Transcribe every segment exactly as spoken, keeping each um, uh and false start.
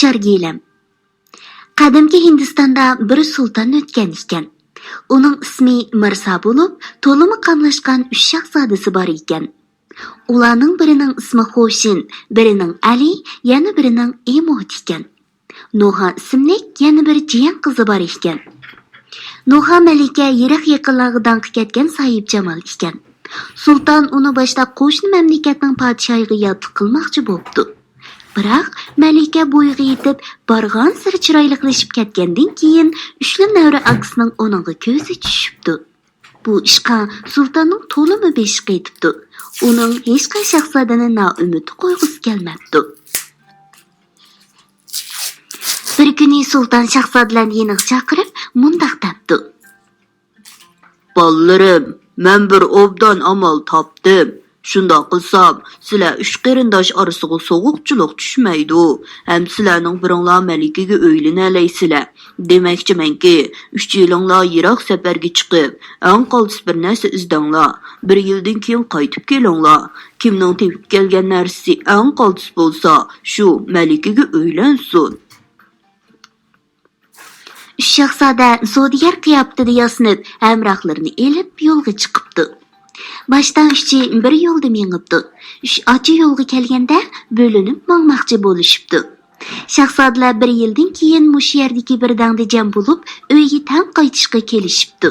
چار گىلەم. قەدىمكى ھىندىستاندا بىر سۇلتان ئۆتكەن ئىكەن. ئۇنىڭ ئىسمى مىرسا بولۇپ، تولىمۇ قاملاشقان ئۈچ شاھزادىسى بار ئىكەن. ئۇلارنىڭ بىرىنىڭ ئىسمى خوشىن، بىرىنىڭ ئەلى، يەنە بىرىنىڭ ئىموت ئىكەن. نوھا ئىسىملىك يەنە بىر جىيەن قىزى بار ئىكەن. نوھا مەلىكە يىراق يېقىنلارغا داڭقى كەتكەن ساھىبجامال ئىكەن. سۇلتان ئۇنى باشتا قوشنا مەملىكەتنىڭ پادىشاھىغا ياتلىق قىلماقچى بوپتۇ. بىراق، مەلىكە بويىغا يېتىپ، بارغانسېرى چىرايلىقلىشىپ كەتكەندىن كېيىن، ئۈچلا نەۋرە ئاكىسىنىڭ ئۇنىڭغا كۆزى چۈشۈپتۇ. بۇ ئىشقا سۇلتاننىڭ تولىمۇ بېشى قېتىپتۇ. ئۇنىڭ ھېچقانداق شاھزادىنى نائۈمىد قويغۇسى كەلمەپتۇ. بىر كۈنى سۇلتان شاھزادىلەرنى يېنىغا چاقىرىپ، مۇنداق دەپتۇ. بالىلىرىم، مەن بىر ئوبدان ئامال تاپتىم. شۇنداق قىلسام، سىلەر ئۈچ قېرىنداش ئارىسىغا سوغۇقچىلىق چۈشمەيدۇ، ھەم سىلەرنىڭ بىرىڭلار مەلىكىگە ئۆيلىنەلەيسىلەر. دېمەكچىمەنكى، ئۈچىيلىڭلار يىراق سەپەرگە چىقىپ، ئەڭ قالتىس بىر نەرسە ئىزدەڭلار. بىر يىلدىن كېيىن قايتىپ كېلىڭلار. كىمنىڭ تېپىپ كەلگەن نەرسىسى ئەڭ قالتىس بولسا، شۇ مەلىكىگە ئۆيلەنسۇن. ئۈچ شاھزادە سودىگەر قىياپىتىدە ياسىنىپ، ھەمراھلىرىنى ئېلىپ يولغا چىقىپتۇ. باشتا ئۈچى بىر يولدا مېڭىپتۇ. ئۈچ ئاچا يولغا كەلگەندە بۆلۈنۈپ ماڭماقچى بولۇشۇپتۇ. شاھزادىلەر بىر يىلدىن كېيىن مۇشۇ يەردىكى بىر دەڭدە جەم بولۇپ، ئۆيگە تەڭ قايتىشقا كېلىشىپتۇ.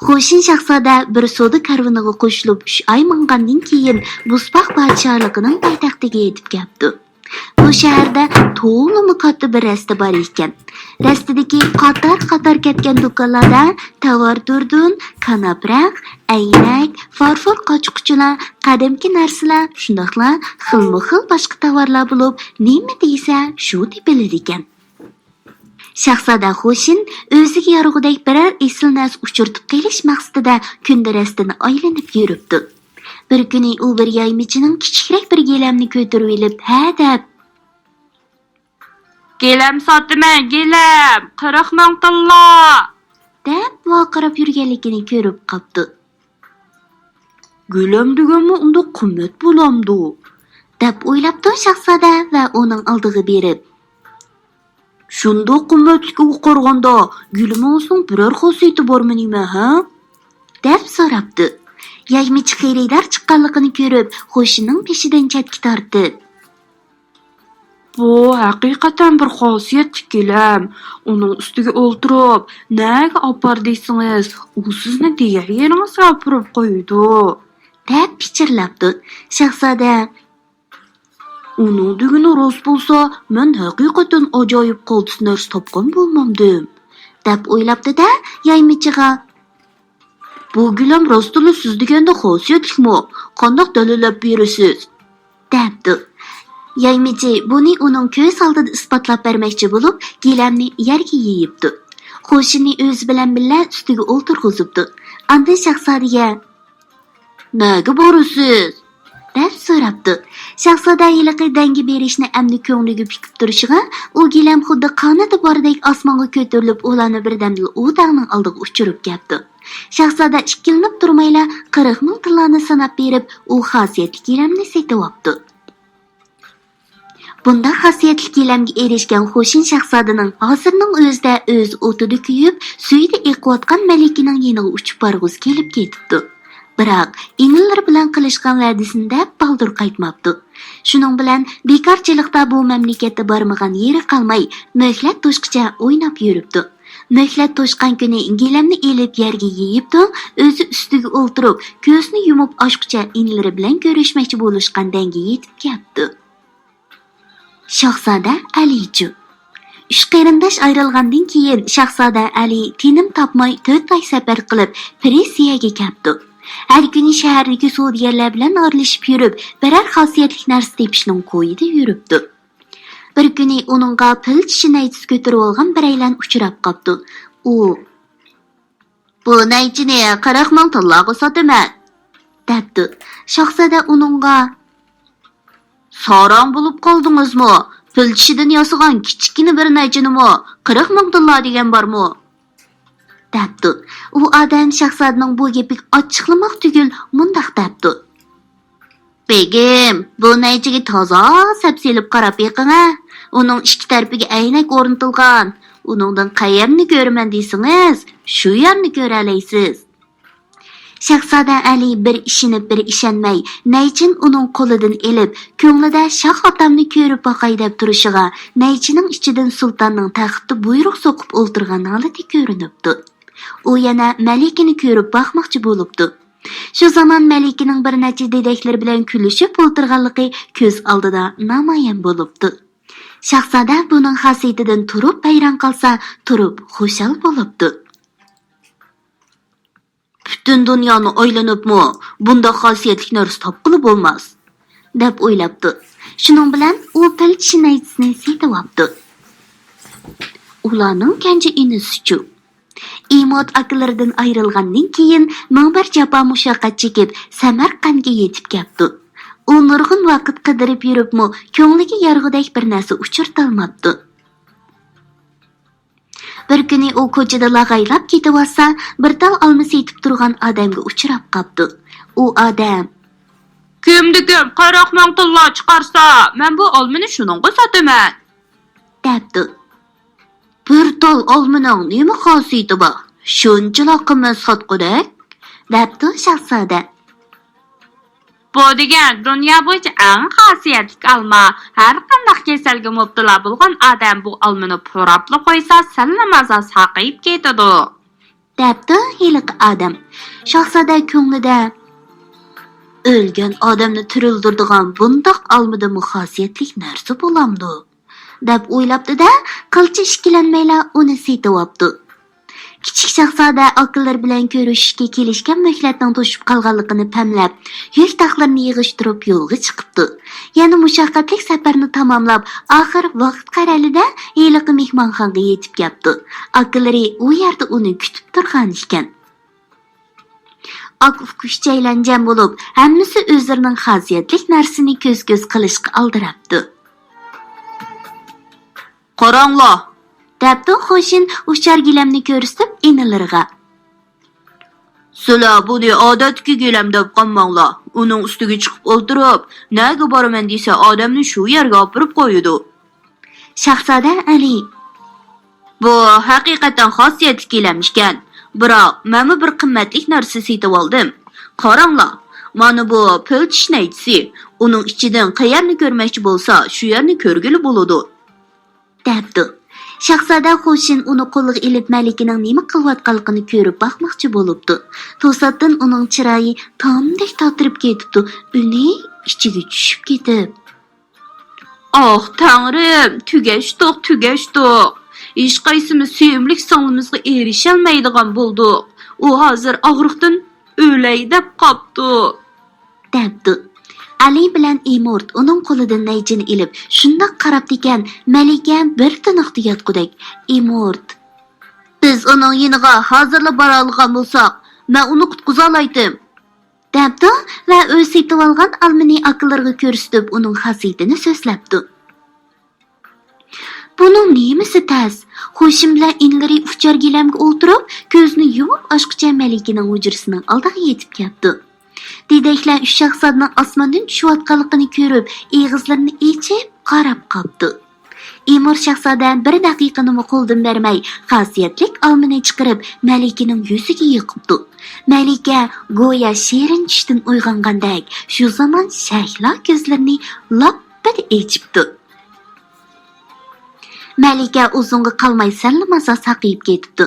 خوشىن شاھزادە بىر سودا كارۋىنىغا قوشۇلۇپ ئۈچ ئاي ماڭغاندىن كېيىن بۇسپاق پادىشاھلىقىنىڭ پايتەختىگە يېتىپ كەپتۇ. بۇ شەھەردە تولىمۇ كاتتا بىر رەستە بار ئىكەن. رەستىدىكى قاتار-قاتار كەتكەن دۇكانلاردا تاۋار دۇردۇن، كاناپ رەخ، ئەينەك، فارفور قاچا-قۇچىلار، قەدىمكى نەرسىلەر، شۇنداقلا خىلمۇ خىل باشقا تاۋارلار بولۇپ، نېمە دېسە شۇ تېپىلىدىكەن. شاھزادە خوشىن ئۆزىگە يارىغۇدەك بىرەر ئېسىل نەرسە ئۇچرىتىپ قېلىش مەقسىتىدە كۈندە رەستىنى ئايلىنىپ يۈرۈپتۇ. بىر كۈنى ئۇ بىر يايمىچىنىڭ كىچىكرەك بىر گىلەمنى كۆتۈرۈۋېلىپ، ھە دەپ، «گىلەم ساتىمەن، گىلەم! قىرىق مىڭ تىللا!» دەپ ۋارقىراپ يۈرگەنلىكىنى كۆرۈپ قاپتۇ. «گىلەم دېگەنمۇ ئۇنداق قىممەت بولامدۇ؟» دەپ ئويلاپتۇ شاھزادە ۋە ئۇنىڭ ئالدىغا بېرىپ. «شۇنداق قىممەتلىكىگە قارىغاندا، گىلىمىڭىزنىڭ بىرەر خاسىيىتى بارمۇ نېمە، ھە؟» دەپ سوراپتۇ. يايمىچى خېرىدار چىققانلىقىنى كۆرۈپ، خوشىنىڭ بېشىدىن چەتكە تارتىپ، «بۇ ھەقىقەتەن بىر خاسىيەتلىك گىلەم. ئۇنىڭ ئۈستىگە ئولتۇرۇپ، نەگە ئاپار دېسىڭىز، ئۇ سىزنى دېگەن يېرىڭىزگە ئاپىرىپ قويىدۇ.» دەپ پىچىرلاپتۇ. شاھزادە، «ئۇنىڭ دېگىنى راست بولسا، مەن ھەقىقەتەن ئاجايىپ قالتىس نەرسە تاپقان بولمامدىم؟» دەپ ئويلاپتۇ-دە، يايمىچىغا، «بۇ گىلەم راستتىنلا سىز دېگەندەك خاسىيەتلىكمۇ؟ قانداق دەلىللەپ بېرىسىز؟» دەپتۇ. يايمىچى بۇنى ئۇنىڭ كۆز ئالدىدا ئىسپاتلاپ بەرمەكچى بولۇپ، گىلەمنى يەرگە يېيىپتۇ. خوشىنى ئۆزى بىلەن بىللە ئۈستىگە ئولتۇرغۇزۇپتۇ. ئاندىن شاھزادىگە، «نەگە بارىسىز؟» دەپ سوراپتۇ. شاھزادە ھېلىقى دەڭگە بېرىشنى ئەمدى كۆڭلىگە پۈكۈپ تۇرۇشىغا، ئۇ گىلەم خۇددى قانىتى باردەك ئاسمانغا كۆتۈرۈلۈپ، ئۇلارنى بىردەمدىلا ئۇ دەڭنىڭ ئالدىغا ئۇچۇرۇپ كەپتۇ. شاھزادە ئىككىلىنىپ تۇرمايلا قىرىق مىڭ تىللانى ساناپ بېرىپ، ئۇ خاسىيەتلىك گىلەمنى سېتىۋاپتۇ. بۇنداق خاسىيەتلىك گىلەمگە ئېرىشكەن خوشىن شاھزادىنىڭ ھازىرنىڭ ئۆزىدە ئۆز ئوتىدا كۆيۈپ، سۈيىدە ئېقىۋاتقان مەلىكىنىڭ يېنىغا ئۇچۇپ بارغۇسى كېلىپ كېتىپتۇ. بىراق، ئىنىلىرى بىلەن قىلىشقان ۋەدىسىنى دەپ بالدۇر قايتماپتۇ. شۇنىڭ بىلەن بىكارچىلىقتا بۇ مەملىكەتتە بارمىغان يېرى قالماي، مۆھلەت توشقىچە ئويناپ يۈرۈپتۇ. مۆھلەت توشقان كۈنى گىلەمنى ئېلىپ يەرگە يېيىپتۇ، ئۆزى ئۈستىگە ئولتۇرۇپ، كۆزىنى يۇمۇپ ئاچقۇچە ئىنىلىرى بىلەن كۆرۈشمەكچى بولۇشقان دەڭگە يېتىپ كەپتۇ. شاھزادە ئەلىچۇ. ئۈچ قېرىنداش ئايرىلغاندىن كېيىن، شاھزادە ئەلى تىنىم تاپماي تۆت ئاي سەپەر قىلىپ، پىرسىيەگە كەپتۇ. ھەر كۈنى شەھەردىكى سودىگەرلەر بىلەن ئارىلىشىپ يۈرۈپ، بىرەر خاسىيەتلىك نەرسە تېپىشنىڭ كويىدا يۈرۈپتۇ. بىر كۈنى ئۇنىڭغا پىل چىشى نەيچىسى كۆتۈرۈۋالغان بىرەيلەن ئۇچراپ قاپتۇ. ئۇ، «بۇ نەيچىنى قىرىق مىڭ تىللاغا ساتىمەن» دەپتۇ. شاھزادە ئۇنىڭغا، «ساراڭ بولۇپ قالدىڭىزمۇ؟ پىل چىشىدىن ياسىغان كىچىككىنە بىر نەيچىنىمۇ قىرىق مىڭ تىللا دېگەن بارمۇ؟» دەپتۇ. ئۇ ئادەم شاھزادىنىڭ بۇ گېپىگە ئاچچىقلىماق تۈگۈل، مۇنداق دەپتۇ. «بېگىم، بۇ نەيچىگە تازا سەپسېلىپ قاراپ بېقىڭە. ئۇنىڭ ئىككى تەرىپىگە ئەينەك ئورنىتىلغان. ئۇنىڭدىن قەيەرنى كۆرىمەن دېسىڭىز، شۇ يەرنى كۆرەلەيسىز. شاھزادە ئەلى بىر ئىشىنىپ، بىر ئىشەنمەي، نەيچىنى ئۇنىڭ قولىدىن ئېلىپ، كۆڭلىدە شاھ ئاتامنى كۆرۈپ باقاي دەپ تۇرۇشىغا، نەيچىنىڭ ئىچىدىن سۇلتاننىڭ تەختتە بۇيرۇق سوقۇپ ئولتۇرغان ھالىتى كۆرۈنۈپتۇ. ئۇ يەنە مەلىكىنى كۆرۈپ باقماقچى بولۇپتۇ. شۇ زامان مەلىكىنىڭ بىر نەچچە دېدەكلىرى بىلەن كۈلۈشۈپ ئولتۇرغانلىقى كۆز ئالدىدا نامايان بولۇپتۇ. شاھزادە بۇنىڭ خاسىيىتىدىن تۇرۇپ ھەيران قالسا، تۇرۇپ خۇشال بولۇپتۇ. پۈتۈن دۇنيانى ئايلىنىپمۇ بۇنداق خاسىيەتلىك نەرسە تاپقىلى بولماس، دەپ ئويلاپتۇ. شۇنىڭ بىلەن ئۇ پىل چىشى نەيچىسىنى سېتىۋاپتۇ. ئۇلارنىڭ كەنجى ئىنىسىچۇ؟ ئىموت ئاكىلىرىدىن ئايرىلغاندىن كېيىن مىڭ بىر جاپا مۇشەققەت چېكىپ، سەمەرقەنتكە يېتىپ كەپتۇ. ئۇ نۇرغۇن ۋاقىت قىدىرىپ يۈرۈپمۇ، كۆڭلىگە يارىغۇدەك بىر نەرسە ئۇچرىتالماپتۇ. بىر كۈنى ئۇ كوچىدا لاغايلاپ كېتىۋاتسا، بىر تال ئالما سېتىپ تۇرغان ئادەمگە ئۇچراپ قاپتۇ. ئۇ ئادەم، «كۈمدە كۈم قىرىق مىڭ تىللا چىقارسا، مەن بۇ ئالمىنى شۇنىڭغا ساتىمەن.» دەپتۇ. «بىر تال ئالمىنىڭ نېمە خاسىيىتى بار، شۇنچىلا قىممەت ساتقۇدەك؟» دەپتۇ شاھزادە. «بۇ دېگەن دۇنيا بويىچە ئەڭ خاسىيەتلىك ئالما، ھەر قانداق كېسەلگە مۇپتىلا بولغان ئادەم بۇ ئالمىنى پۇراپلا قويسا، سەللا مازا ساقىيىپ كېتىدۇ.» دەپتۇ ھېلىقى ئادەم. شاھزادە كۆڭلىدە، «ئۆلگەن ئادەمنى تىرىلدۈرىدىغان بۇنداق ئالمىدىنمۇ خاسىيەتلىك نەرسە بولامدۇ؟» دەپ ئويلاپتۇ-دە، قىلچە ئىككىلەنمەيلا ئۇنى سېتىۋاپتۇ. كىچىك شاھزادە ئاكىلىرى بىلەن كۆرۈشۈشكە كېلىشكەن مۆھلەتنىڭ توشۇپ قالغانلىقىنى پەملەپ، يۈك-تاقلىرىنى يىغىشتۇرۇپ يولغا چىقىپتۇ. يەنە مۇشەققەتلىك سەپەرنى تاماملاپ، ئاخىر ۋاقىت قەرەلىدە ھېلىقى مېھمانخانىغا يېتىپ كەپتۇ. ئاكىلىرى ئۇ يەردە ئۇنى كۈتۈپ تۇرغانىكەن. ئاكا-ئۇكا ئۈچەيلەن جەم بولۇپ، ھەممىسى ئۆزلىرىنىڭ خاسىيەتلىك نەرسىنى كۆز-كۆز قىلىشقا ئالدىراپتۇ. «قاراڭلار!» دەپتۇ خوشىن ئۇچار گىلەمنى كۆرسىتىپ ئىنىلىرىغا. «سىلەر بۇنى ئادەتتىكى گىلەم دەپ قالماڭلار. ئۇنىڭ ئۈستىگە چىقىپ ئولتۇرۇپ، نەگە بارىمەن دېسە، ئادەمنى شۇ يەرگە ئاپىرىپ قويىدۇ.» شاھزادە ئەلى، «بۇ ھەقىقەتەن خاسىيەتلىك گىلەم ئىكەن. بىراق، مەنمۇ بىر قىممەتلىك نەرسە سېتىۋالدىم. قاراڭلار، مانا بۇ پىل چىش نەيچىسى. ئۇنىڭ ئىچىدىن قەيەرنى كۆرمەكچى بولسا، شۇ يەرنى كۆرگىلى بولىدۇ.» دەپتۇ. شاھزادە خوشىن ئۇنى قولىغا ئېلىپ، مەلىكىنىڭ نېمە قىلىۋاتقانلىقىنى كۆرۈپ باقماقچى بولۇپتۇ. توساتتىن ئۇنىڭ چىرايى تامدەك تاتىرىپ كېتىپتۇ، ئۈنى ئىچىگە چۈشۈپ كېتىپ. «ئاھ، تەڭرىم، تۈگەشتۇق، تۈگەشتۇق. ھېچقايسىمىز سۆيۈملۈك سىڭلىمىزغا ئېرىشەلمەيدىغان بولدۇق. ئۇ ھازىر ئاغرىقتىن ئۆلەي دەپ قاپتۇ.» دەپتۇ. ئەلى بىلەن ئىمۇرت ئۇنىڭ قولىدىن نەيچىنى ئېلىپ، شۇنداق قاراپتىكەن، مەلىكە بىر تىنىقتا ياتقۇدەك. ئىمۇرت، «بىز ئۇنىڭ يېنىغا ھازىرلا بارالىغان بولساق، مەن ئۇنى قۇتقۇزالايتتىم.» دەپتۇ ۋە ئۆزى سېتىۋالغان ئالمىنى ئاكىلىرىغا كۆرسىتىپ، ئۇنىڭ خاسىيىتىنى سۆزلەپتۇ. بۇنىڭ نېمىسى تەس؟ خوشىن بىلەن ئىنىلىرى ئۇچار گىلەمگە ئولتۇرۇپ، كۆزىنى يۇمۇپ ئاچقۇچە مەلىكىنىڭ ھۇجرىسىنىڭ ئالدىغا يېتىپ كەپتۇ. دېدەكلەر ئۈچ شاھزادىنىڭ ئاسماندىن چۈشۈۋاتقانلىقىنى كۆرۈپ، ئېغىزلىرىنى ئېچىپ قاراپ قاپتۇ. ئىمۇر شاھزادە بىر دەقىقىنىمۇ قولدىن بەرمەي، خاسىيەتلىك ئالمىنى چىقىرىپ، مەلىكىنىڭ يۈزىگە يېقىپتۇ. مەلىكە گويا شېرىن چۈشتىن ئويغانغاندەك، شۇ زامان شەھلا كۆزلىرىنى لاپپىدە ئېچىپتۇ. مەلىكە ئۇزۇنغا قالماي سەللىمازا ساقىيىپ كېتىپتۇ.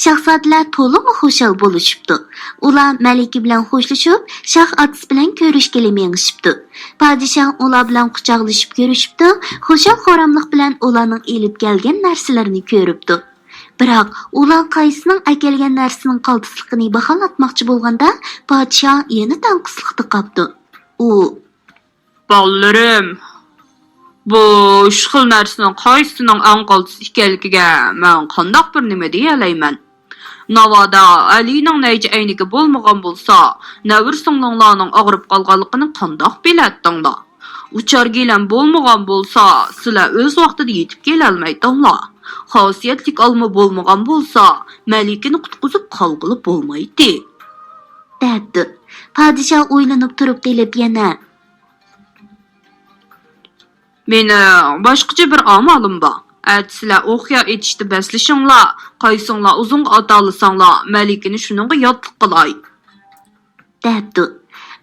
شاھزادىلەر تولىمۇ خۇشال بولۇشۇپتۇ. ئۇلار مەلىكە بىلەن خوشلىشىپ، شاھ ئاتىسى بىلەن كۆرۈشكىلى مېڭىشىپتۇ. پادىشاھ ئۇلار بىلەن قۇچاقلىشىپ كۆرۈشۈپتۇ، خۇشال-خوراملىق بىلەن ئۇلارنىڭ ئېلىپ كەلگەن نەرسىلىرىنى كۆرۈپتۇ. بىراق، ئۇلار قايسىنىڭ ئەكەلگەن نەرسىنىڭ قالتىسلىقىنى باھالاتماقچى بولغاندا، پادىشاھ يەنە تەڭقىسلىقتا قاپتۇ. ئۇ، «بالىلىرىم، بۇ ئۈچ خىل نەرسىنىڭ قايسىسىنىڭ ئەڭ قالتىس ئىكەنلىكىگە مەن قانداق بىر نېمە دېيەلەيمەن؟ ناۋادا ئەلىنىڭ نەيچە ئەينىكى بولمىغان بولسا، نەۋرە سىڭلىڭلارنىڭ ئاغرىپ قالغانلىقىنى قانداق بىلەتتىڭلار؟ ئۇچار گىلەم بولمىغان بولسا، سىلەر ئۆز ۋاقتىدا يېتىپ كېلەلمەيتتىڭلار. خاسىيەتلىك ئالما بولمىغان بولسا، مەلىكىنى قۇتقۇزۇپ قالغىلى بولمايتتى.» دەپتۇ. پادىشاھ ئويلىنىپ تۇرۇپ قېلىپ يەنە، مېنىڭ باشقىچە بىر ئامالىم بار. ئەتە سىلەر ئوقيا ئېتىشتا بەسلىشىڭلار، قايسىڭلار ئۇزۇنغا ئاتالىساڭلار، مەلىكىنى شۇنىڭغا ياتلىق قىلاي. دەپتۇ.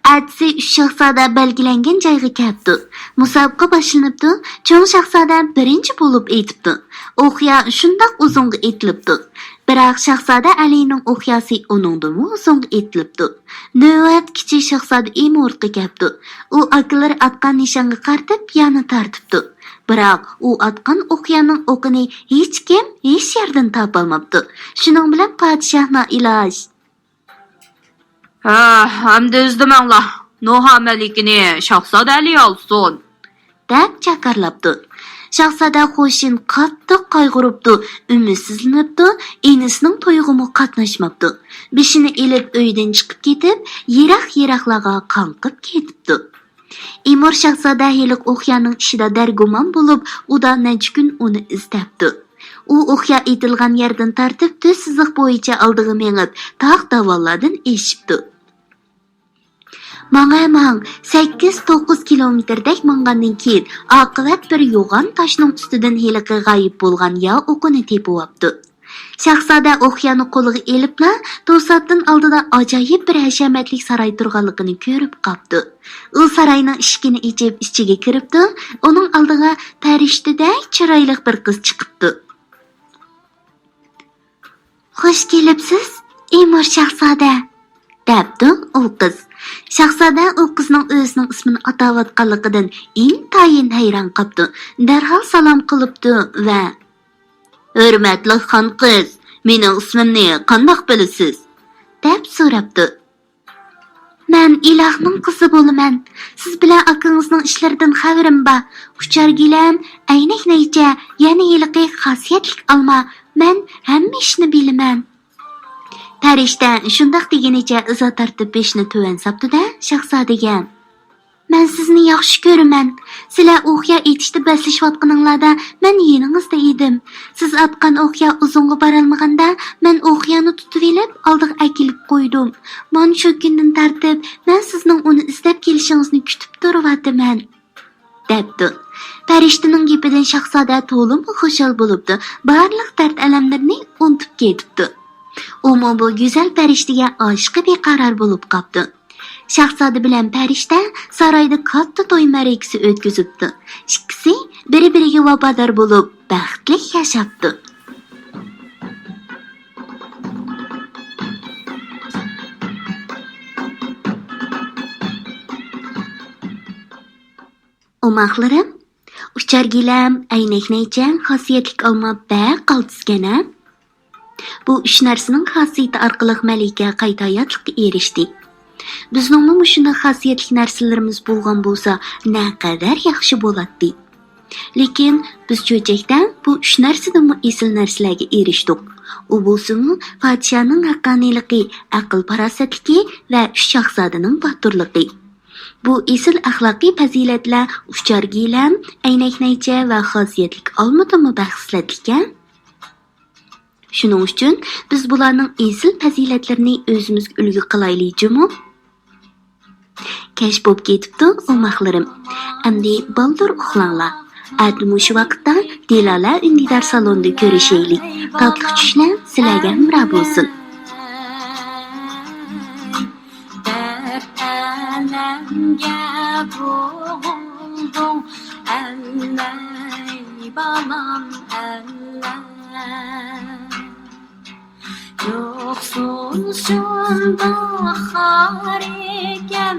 ئەتىسى ئۈچ شاھزادە بەلگىلەنگەن جايغا كەپتۇ. مۇسابىقە باشلىنىپتۇ. چوڭ شاھزادە بىرىنچى بولۇپ ئېتىپتۇ. ئوقيا شۇنداق ئۇزۇنغا ئېتىلىپتۇ. بىراق شاھزادە ئەلىنىڭ ئوقياسى ئۇنىڭدىنمۇ ئۇزۇنغا ئېتىلىپتۇ. نۆۋەت كىچىك شاھزادە ئىمورتقا كەپتۇ. ئۇ ئاكىلىرى ئاتقان نىشانغا قارىتىپ يانى تارتىپتۇ. بىراق ئۇ ئاتقان ئوقيانىڭ ئوقىنى ھېچكىم ھېچ يەردىن تاپالماپتۇ. شۇنىڭ بىلەن پادىشاھ نائىلاج. ھە، ئەمدى ئىزدىمەڭلار. نوھا مەلىكىنى شاھزادە ئەلى ئالسۇن. دەپ جاكارلاپتۇ. شاھزادە خوشىن قاتتىق قايغۇرۇپتۇ، ئۈمىدسىزلىنىپتۇ، ئىنىسىنىڭ تويىغىمۇ قاتناشماپتۇ. بېشىنى ئېلىپ ئۆيدىن چىقىپ كېتىپ، يىراق-يىراقلارغا قاڭقىپ كېتىپتۇ. ئىمور شاھزادە ھېلىقى ئوقيانىڭ ئىشىدا دەرگۇمان بولۇپ، ئۇدا نەچچە كۈن ئۇنى ئىزدەپتۇ. ئۇ ئوقيا ئېتىلغان يەردىن تارتىپ تۈز سىزىق بويىچە ئالدىغا مېڭىپ، تاغ داۋانلاردىن ئېشىپتۇ. ماڭە ماڭ، سەككىز، توققۇز كىلومېتىردەك ماڭغاندىن كېيىن، ئاقىۋەت بىر يوغان تاشنىڭ ئۈستىدىن ھېلىقى غايىب بولغان يا ئوقىنى تېپىۋاپتۇ. شاھزادە ئوقيانى قولىغا ئېلىپلا، توساتتىن ئالدىدا ئاجايىپ بىر ھەشەمەتلىك ساراي تۇرغانلىقىنى كۆرۈپ قاپتۇ. ئۇ ساراينىڭ ئىشىكىنى ئېچىپ ئىچىگە كىرىپتۇ، ئۇنىڭ ئالدىغا پەرىشتىدەك چىرايلىق بىر قىز چىقىپتۇ. «خوش كېلىپسىز، ئىمور شاھزادە!» دەپتۇ ئۇ قىز. شاھزادە ئۇ قىزنىڭ ئۆزىنىڭ ئىسمىنى ئاتاۋاتقانلىقىدىن ئىنتايىن ھەيران قاپتۇ. دەرھال سالام قىلىپتۇ ۋە «ھۆرمەتلىك خان قىز، مېنىڭ ئىسمىمنى قانداق بىلىسىز؟» دەپ سوراپتۇ. «مەن ئىلاھنىڭ قىزى بولىمەن. سىز بىلەن ئاكىڭىزنىڭ ئىشلىرىدىن خەۋىرىم بار. ئۇچار گىلەم، ئەينەك نەيچە، يەنە ھېلىقى خاسىيەتلىك ئالما. مەن ھەممە ئىشنى بىلىمەن.» پەرىشتە شۇنداق دېگىنىچە ئىزا تارتىپ بېشىنى تۆۋەن ساپتۇ-دە، شاھزادىگە: «مەن سىزنى ياخشى كۆرىمەن. سىلەر ئوقيا ئېتىشتا بەسلىشىۋاتقىنىڭلاردا مەن يېنىڭىزدا ئىدىم. سىز ئاتقان ئوقيا ئۇزۇنغا بارالمىغاندا، مەن ئوقيانى تۇتۇۋېلىپ، ئالدىغا ئەكېلىپ قويدۇم. مانا شۇ كۈندىن تارتىپ، مەن سىزنىڭ ئۇنى ئىزدەپ كېلىشىڭىزنى كۈتۈپ تۇرۇۋاتىمەن.» دەپتۇ. پەرىشتىنىڭ گېپىدىن شاھزادە تولىمۇ خۇشال بولۇپتۇ، بارلىق دەرد-ئەلەملىرىنى ئۇنتۇپ كېتىپتۇ. ئۇمۇ بۇ گۈزەل پەرىشتىگە ئاشىقى بىقارار بولۇپ قاپتۇ. شاھزادە بىلەن پەرىشتە سارايدا كاتتا توي مەرىكىسى ئۆتكۈزۈپتۇ. ئىككىسى بىر-بىرىگە ۋاپادار بولۇپ، بەختلىك ياشاپتۇ. ئوماقلىرىم، ئۇچار گىلەم، ئەينەك نەيچە، خاسىيەتلىك ئالما بەك قالتىسكەن ھە؟ بۇ ئۈچ نەرسىنىڭ خاسىيىتى ئارقىلىق مەلىكە قايتا ھاياتلىققا ئېرىشتى. بىزنىڭمۇ مۇشۇنداق خاسىيەتلىك نەرسىلىرىمىز بولغان بولسا، نەقەدەر ياخشى بولاتتى. لېكىن بىز چۆچەكتە بۇ ئۈچ نەرسىدىنمۇ ئېسىل نەرسىلەرگە ئېرىشتۇق. ئۇ بولسىمۇ پادىشاھنىڭ ھەققانىيلىقى، ئەقىل-پاراسەتلىكى ۋە ئۈچ شاھزادىنىڭ باتۇرلۇقى. بۇ ئېسىل ئەخلاقىي پەزىلەتلەر ئۇچار گىلەم، ئەينەك نەيچە ۋە خاسىيەتلىك ئالمىدىنمۇ بەك خىسلەتلىككەن. شۇنىڭ ئۈچۈن بىز بۇلارنىڭ ئېسىل پەزىلەتلىرىنى ئۆزىمىزگە ئۈلگە قىلايلى جۇمۇ. كەچ بوپ كېتىپتۇ، ئوماقلىرىم. ئەمدى بالدۇر ئۇخلاڭلار. ئەتە مۇشۇ ۋاقىتتا دىلالە ئۈندىدار سالوندا كۆرۈشەيلى. تاتلىق چۈشلەر سىلەرگە ھەمراھ بولسۇن. دەرد ئەلەمگە بوغۇلدۇڭ، ئەللەي بالام، ئەللەي. يوقسۇل شۇنداق خار ئىكەن،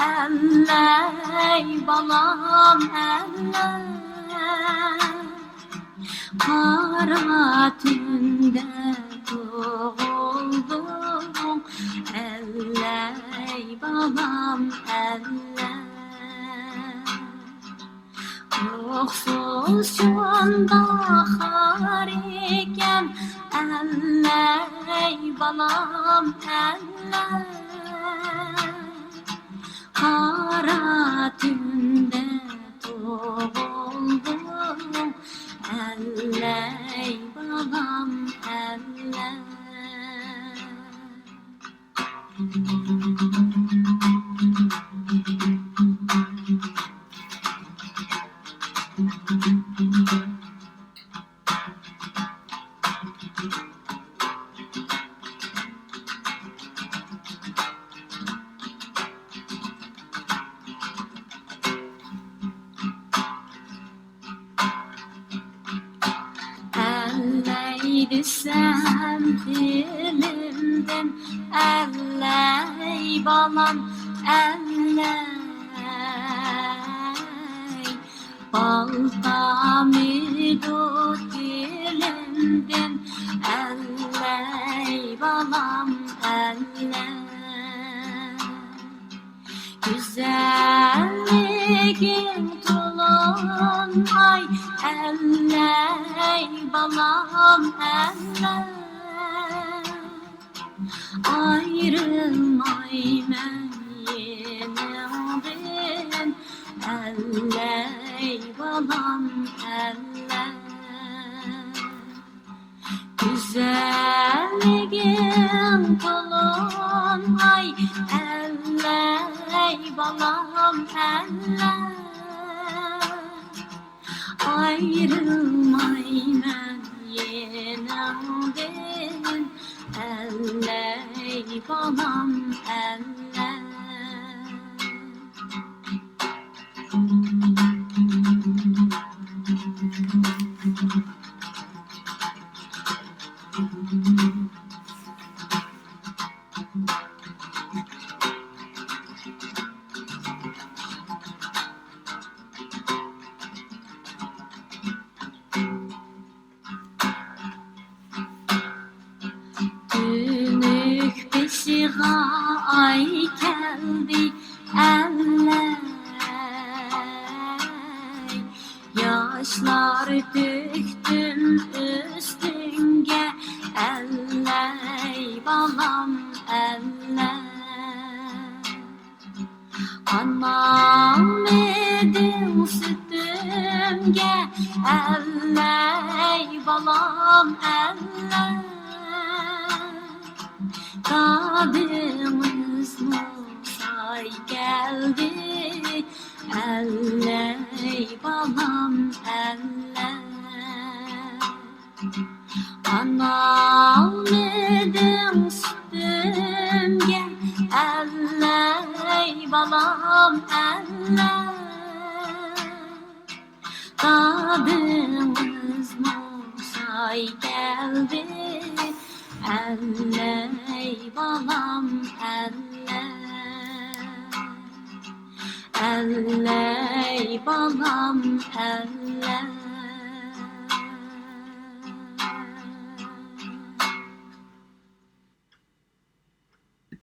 ئەللەي بالام، ئەللەي. قارا تۈندە تۇغۇلدۇڭ، ئەللەي بالام، ئەللەي. يوقسۇز شۇنداق خار ئىكەن، ئەللەي بالام، ئەللەي. قارا تۈندە تۇغۇلدۇڭ، ئەللەي بالام، ئەللەي. دېسەم دىلىمدىن، ئەللەي بالام، ئەللەي. بال تامىدۇ تىلىمدىن، ئەللەي بالام، ئەللەي. گۈزەللىكىڭ تولۇن ئاي، ئەللەي بالام، ئەللەي. ئايرىلمايمەن يېنىڭدىن، ئەللەي بالام، ئەللەي. گۈزەللىكىڭ تولۇن ئاي، ئەللەي بالام، ئەللەي. ئايرىلمايمەن يېنىڭدىن، ئەللەي بالام، ئەللەي. تۈنۈك بېشىغا ئاي كەلدى، ئەللەي. ياشلار تۆكتۈم ئۈستۈڭگە، ئەللەي بالام، ئەللەي. قانالمىدىڭ سۈتۈمگە، ئەللەي بالام، ئەللەي. دادىڭىزمۇ ساي كەلدى، ئەللەي بالام، ئەللەي. قانالمىدىڭ سۈتۈمگە، ئەللەي بالام، ئەللەي. دادىڭىزمۇ ساي كەلدى، ئەللەي بالام، ئەللەي. ئەللەي بالام، ئەللەي.